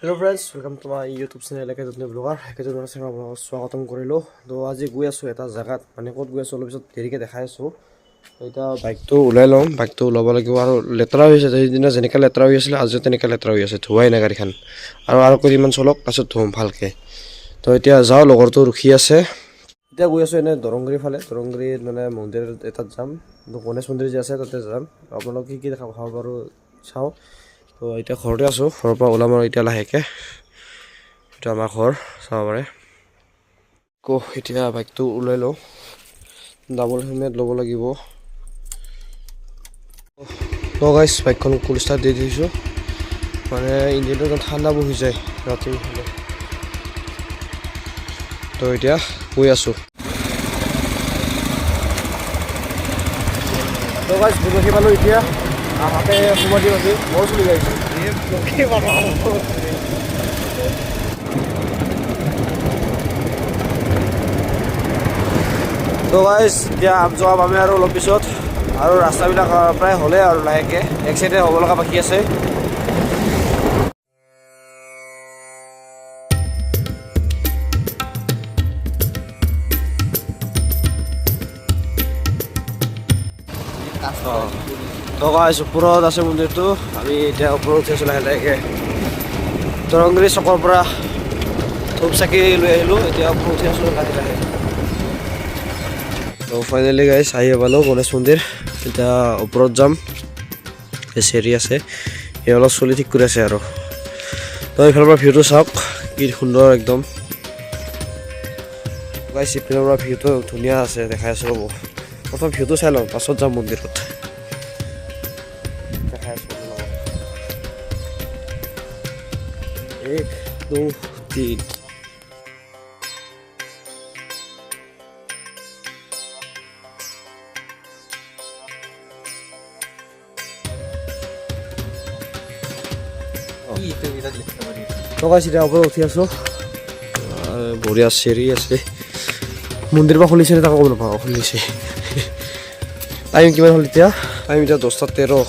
Hello friends, welcome to my YouTube channel একেজন blogger. একেজন channel আপোনালোকক স্বাগতম কৰিলোঁ। তো আজি গৈ আছোঁ এটা জেগাত, মানে ক'ত গৈ আছোঁ অলপ পিছত দেৰিকৈ দেখাই আছোঁ। এতিয়া বাইকটো ওলাই লওঁ, বাইকটো ওলাব লাগিব। আৰু লেতেৰা হৈ আছে, সেইদিনা যেনেকৈ লেতেৰা হৈ আছিলে আজিও তেনেকৈ লেতেৰা হৈ আছে, ধোৱাই নাই গাড়ীখন। আৰু কেইদিনমান চলক, তাৰপিছত ধুম ভালকৈ। তো এতিয়া যাওঁ, লগৰটো ৰখি আছে। এতিয়া গৈ আছোঁ এনেই দৰংগুৰি ফালে। দৰংগুৰিত মানে মন্দিৰ এটাত যাম, গণেশ মন্দিৰ যে আছে তাতে যাম। আপোনালোক কি কি দেখা পাব পাৰোঁ চাওঁ। তো এতিয়া ঘৰতে আছোঁ, ঘৰৰ পৰা ওলাম আৰু এতিয়া লাহেকৈ। এইটো আমাৰ ঘৰ, চাব পাৰে। আকৌ এতিয়া বাইকটো ওলাই লওঁ, ডাবল হেলমেট ল'ব লাগিব। তো গাইছ, বাইকখন কুল ষ্টাৰ্ট দি দিছোঁ, মানে ইঞ্জিনটো একদম ঠাণ্ডা বহি যায় ৰাতি হ'লে। তো এতিয়া গৈ আছোঁ। তো গাইছ, বুলখি পালোঁ এতিয়া, হাতে সোমাই দিম। আজি বৰ চলি আহিছোঁ। তো গাইছ, এতিয়া আম যোৱা পামেই আৰু অলপ পিছত। আৰু ৰাস্তাবিলাক প্ৰায় হ'লেই আৰু লাহেকৈ এক চাইডে হ'ব লগা বাকী আছে। তো গাইছ, ওপৰত আছে মন্দিৰটো। আমি এতিয়া ওপৰত উঠি আছোঁ লাহে লাহেকৈ। দৰংগিৰি চকৰ পৰা ধূপ চাকি লৈ আহিলোঁ, এতিয়া ওপৰত উঠি আছোঁ লাহে লাহে। তো ফাইনেলি গাইছ, আহি পালোঁ গণেশ মন্দিৰ। এতিয়া ওপৰত যাম। চিৰি আছে, এই অলপ চলি ঠিক কৰি আছে আৰু। তো এইফালৰ পৰা ভিউটো চাওক, কি সুন্দৰ একদম। গাইছ, ইপিনৰ পৰা ভিউটো ধুনীয়া আছে, দেখাই আছোঁ ৰ'ব। প্ৰথম ভিউটো চাই লওঁ, পাছত যাম মন্দিৰত, দেখাই আছোঁ আপোনালোকক। এক, দুই, তিনি। তো গাইছ, এতিয়া ওপৰত উঠি আছোঁ। বঢ়িয়া চিৰি আছে। মন্দিৰ বা খুলিছে নে তাকো গম নাপাওঁ, খুলিছে। টাইম কিমান হ'ল এতিয়া? টাইম এতিয়া 10টা 13।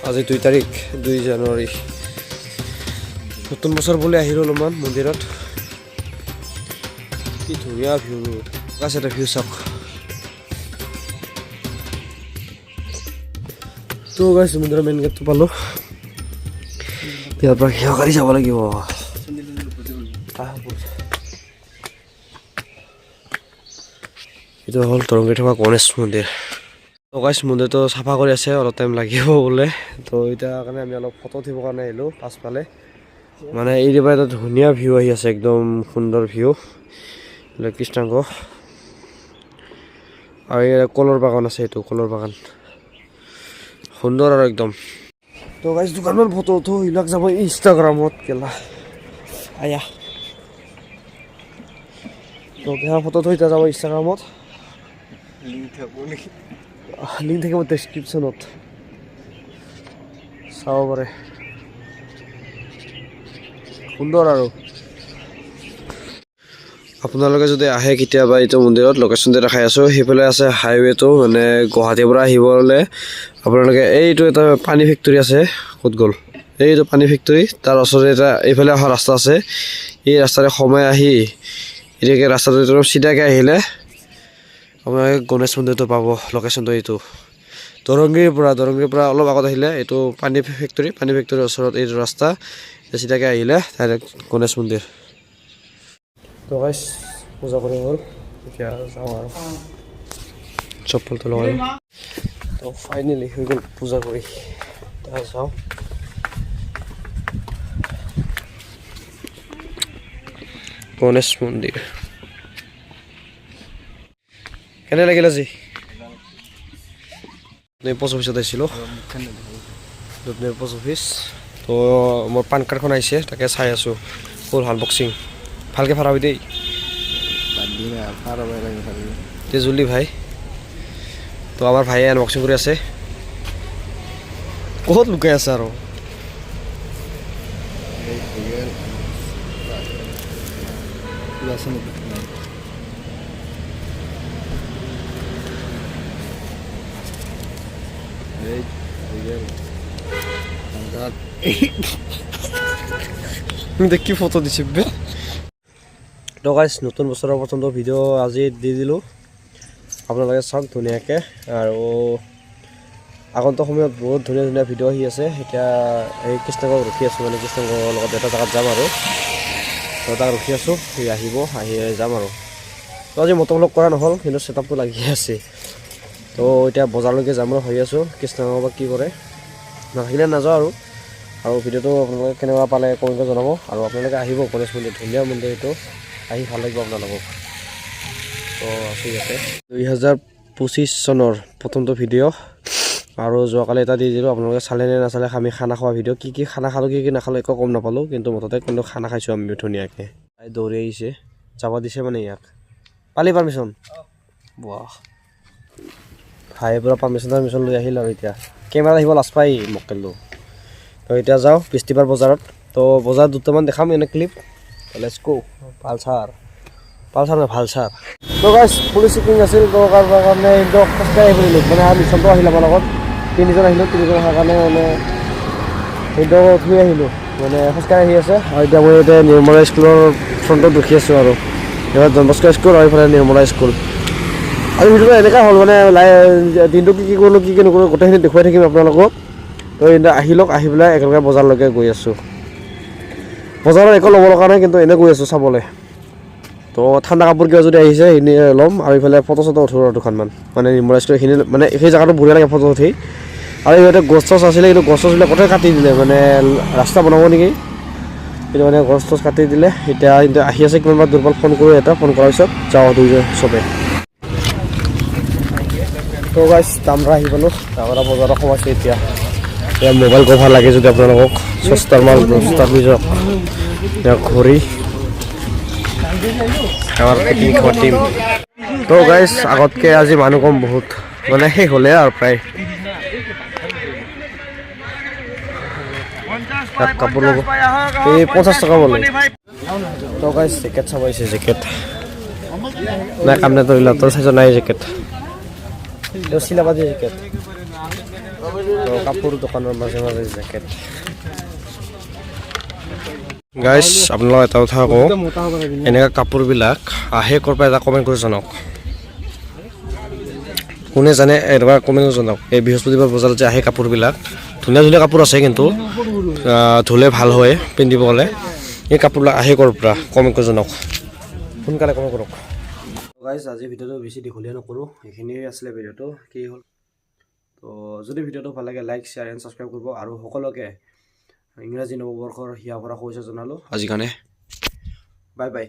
আজি 2 তাৰিখ, 2 জানুৱাৰী। নতুন বছৰ বুলি আহিলোঁ অলপমান মন্দিৰত। কি ধুনীয়া ভিউ আছে, এটা ভিউ চাওক। তো গাইছ, মন্দিৰৰ মেইন গেটটো পালোঁ। ইয়াৰ পৰা ঘিয়গাড়ী যাব লাগিব। এইটো হ'ল তৰংগী থকা গণেশ মন্দিৰ। তো গাইছ, মন্দিৰটো চাফা কৰি আছে, অলপ টাইম লাগিব বোলে। তো এতিয়া কাৰণে আমি অলপ ফটো উঠিবৰ কাৰণে আহিলোঁ পাছফালে। মানে এই পৰা এটা ধুনীয়া ভিউ আহি আছে, একদম সুন্দৰ ভিউ। কৃষ্ণাংগ আৰু এই কলৰ বাগান আছে, এইটো কলৰ বাগান সুন্দৰ আৰু একদম। তো গাইছ, দোকানত ফটো উঠো, এইবিলাক যাব ইনষ্টাগ্ৰামত কেলা আয়া। তো কেইখন ফটো উঠো, এতিয়া যাব ইনষ্টাগ্ৰামত। লিংক থাকিব নেকি? লিংক থাকিব ডেছক্ৰিপশ্যনত, চাব পাৰে। সুন্দৰ আৰু। আপোনালোকে যদি আহে কেতিয়াবা এইটো মন্দিৰত, লোকেশ্যনটো দেখাই আছোঁ। সেইফালে আছে হাইৱেটো, মানে গুৱাহাটীৰ পৰা আহিবলৈ আপোনালোকে এইটো এটা পানী ফেক্টৰী আছে, ক'ত গ'ল এইটো পানী ফেক্টৰী, তাৰ ওচৰতে এটা এইফালে অহা ৰাস্তা আছে। এই ৰাস্তাৰে সোমাই আহি এতিয়াকে ৰাস্তাটো একদম চিধাকৈ আহিলে আপোনালোকে গণেশ মন্দিৰটো পাব। লোকেশ্যনটো এইটো, দৰংগিৰ পৰা অলপ আগত আহিলে এইটো পানী ফেক্টৰী, পানী ফেক্টৰীৰ ওচৰত এইটো ৰাস্তা চিধাকৈ আহিলে ডাইৰেক্ট গণেশ মন্দিৰ। তো গাইছ, পূজা কৰি হ'ল, এতিয়া যাওঁ আৰু চপ্পলটো লগাই। তো ফাইনেলি হৈ গ'ল পূজা কৰি, এতিয়া যাওঁ। গণেশ মন্দিৰ কেনে লাগিল আজি? পোষ্ট অফিচত আহিছিলোঁ, দুধনৈ পোষ্ট অফিচ। তো মোৰ পান কাৰ্ডখন আহিছে, তাকে চাই আছোঁ। ফুল আনবক্সিং, ভালকৈ ফাৰাবি দেই। তেজুলি ভাই। তো আমাৰ ভাইয়ে আনবক্সিং কৰি আছে। ক'ত লুকাই আছে আৰু? কি ফটো দিছে বে। তো গাইছ, নতুন বছৰৰ প্ৰথমটো ভিডিঅ' আজি দি দিলোঁ, আপোনালোকে চাওক ধুনীয়াকৈ। আৰু আগন্তুক সময়ত বহুত ধুনীয়া ধুনীয়া ভিডিঅ' আহি আছে। এতিয়া এই কৃষ্ণকক ৰখি আছোঁ, মানে কৃষ্ণকৰ লগত এটা জেগাত যাম আৰু। তো তাক ৰখি আছোঁ, সি আহিব, আহি যাম আৰু। তো আজি মটো ভ্লগ কৰা নহ'ল, কিন্তু ছেটআপটো লাগি আছে। তো এতিয়া বজাৰলৈকে যাম বুলি ভাবি আছোঁ। কৃষ্ণক বা কি কৰে, নাথাকিলে নাযাওঁ আৰু। আৰু ভিডিঅ'টো আপোনালোকে কেনেকুৱা পালে কমেণ্টত জনাব। আৰু আপোনালোকে আহিব গণেশ মন্দিৰ, ধুনীয়া মন্দিৰ এইটো, আহি ভাল লাগিব আপোনালোকক। তো ঠিক আছে, 2025 চনৰ প্ৰথমটো ভিডিঅ'। আৰু যোৱাকালি এটা দি দিলোঁ, আপোনালোকে চালে নে নাচালে, আমি খানা খোৱা ভিডিঅ'। কি কি খানা খালোঁ, কি কি নাখালোঁ, একো গম নাপালোঁ, কিন্তু মুঠতে কিন্তু খানা খাইছোঁ আমি ধুনীয়াকৈ। তাই দৌৰি আহিছে, যাব দিছে মানে ইয়াক। পালি পাৰ্মিশ্যন? বাহ ভাই, পূৰা পাৰ্মিশ্যন চাৰ্মিশ্যন লৈ আহিল। আৰু এতিয়া কেমেৰাত আহিব লাজ পাই মক্কেলটো। তো এতিয়া যাওঁ বৃহস্পতিবাৰ বজাৰত। তো বজাৰ দুটামান দেখাম এনে clip. Let's go. Pulsar, Pulsar নহয়, ভালচাৰ। তো গাইছ, পুলিচ চেকিং আছিল, তো কাৰণে কিন্তু খোজকাঢ়ি আহিব দিলোঁ। মানে আমি মিছনটো আহিল আমাৰ লগত, তিনিজন আহিলোঁ। তিনিজন অহাৰ কাৰণে মানে সেইটো থৈ আহিলোঁ, মানে খোজকাঢ়ি আহি আছে। আৰু এতিয়া মই এতিয়া নিৰ্মলা স্কুলৰ ফ্ৰণ্টত ৰখি আছোঁ। আৰু এইবাৰ ডনবস্কো স্কুল আৰু এইফালে নিৰ্মলা স্কুল। আৰু ভিডিঅ'টো এনেকুৱা হ'ল, মানে দিনটো কি কি কৰিলোঁ, কি কি নকৰিলোঁ, গোটেইখিনি দেখুৱাই থাকিম আপোনালোকক। তো এতিয়া আহি লওক, আহি পেলাই একেলগে বজাৰলৈকে গৈ আছোঁ। বজাৰত একো ল'ব লগা নাই, কিন্তু এনে গৈ আছোঁ চাবলৈ। তো ঠাণ্ডা কাপোৰ কিবা যদি আহিছে, সেইখিনি ল'ম। আৰু ইফালে ফটো চটো উঠো আৰু দুখনমান, মানে নিৰ্মলা স্কুল এইখিনি, মানে সেই জেগাটো বঢ়িয়া লাগে ফটো উঠি। আৰু ইহঁতে গছ চছ আছিলে, কিন্তু গছ চছবিলাক গোটেই কাটি দিলে, মানে ৰাস্তা বনাব নেকি। কিন্তু মানে গছ চছ কাটি দিলে। এতিয়া কিন্তু আহি আছে কিমান বা দুৰ্বল। ফোন কৰোঁ এটা, ফোন কৰাৰ পিছত যাওঁ দুইজন চবে। তো গাইছ, দামৰা আহি পালোঁ, দামৰা বজাৰত সোমাইছোঁ এতিয়া। এতিয়া মোবাইল কভাৰ লাগে যদি আপোনালোকক, সস্তাৰ মাল সস্তাত লৈ যাওক। এতিয়া ঘড়ী, আমাৰ পিকনিক খোৱা টিম। তো গাইছ, আগতকৈ আজি মানুহ কম বহুত, মানে শেষ হ'লে আৰু প্ৰায়। তাত কাপোৰ ল'ব, এই 50 টকা বোলে। তো গাইছ, জেকেট চাব আহিছে, জেকেট নাই, কাম নাই। তৰিলা তোৰ চাইজ নাই জেকেট, চিলাবা দিয়ে জেকেট। তো কাপোৰ দোকানৰ মাজে মাজে জেকেট। গাইছ, আপোনালোক এটা কথা কওঁ, এনেকুৱা কাপোৰবিলাক আহে ক'ৰ পৰা, এটা কমেণ্ট কৰি জনাওক। কোনে জানে এনেকুৱা কমেণ্ট কৰি জনাওক। এই বৃহস্পতিবাৰ বজাৰত যে আহে কাপোৰবিলাক, ধুনীয়া ধুনীয়া কাপোৰ আছে, কিন্তু ধুলে ভাল হয় পিন্ধিব গ'লে। এই কাপোৰবিলাক আহে ক'ৰ পৰা, কমেণ্ট কৰি জনাওক, সোনকালে কমেণ্ট কৰক। গাইজ, আজি ভিডিঅ'টো বেছি দীঘলীয়া নকৰোঁ, এইখিনিয়ে আছিলে ভিডিঅ'টো কি হ'ল। তো যদি ভিডিঅ'টো ভাল লাগে, লাইক, শ্বেয়াৰ এণ্ড ছাবস্ক্ৰাইব কৰিব। আৰু সকলোকে ইংৰাজী নৱবৰ্ষৰ হিয়া ভৰা শুভেচ্ছা জনালোঁ। আজিৰ কাৰণে বাই বাই।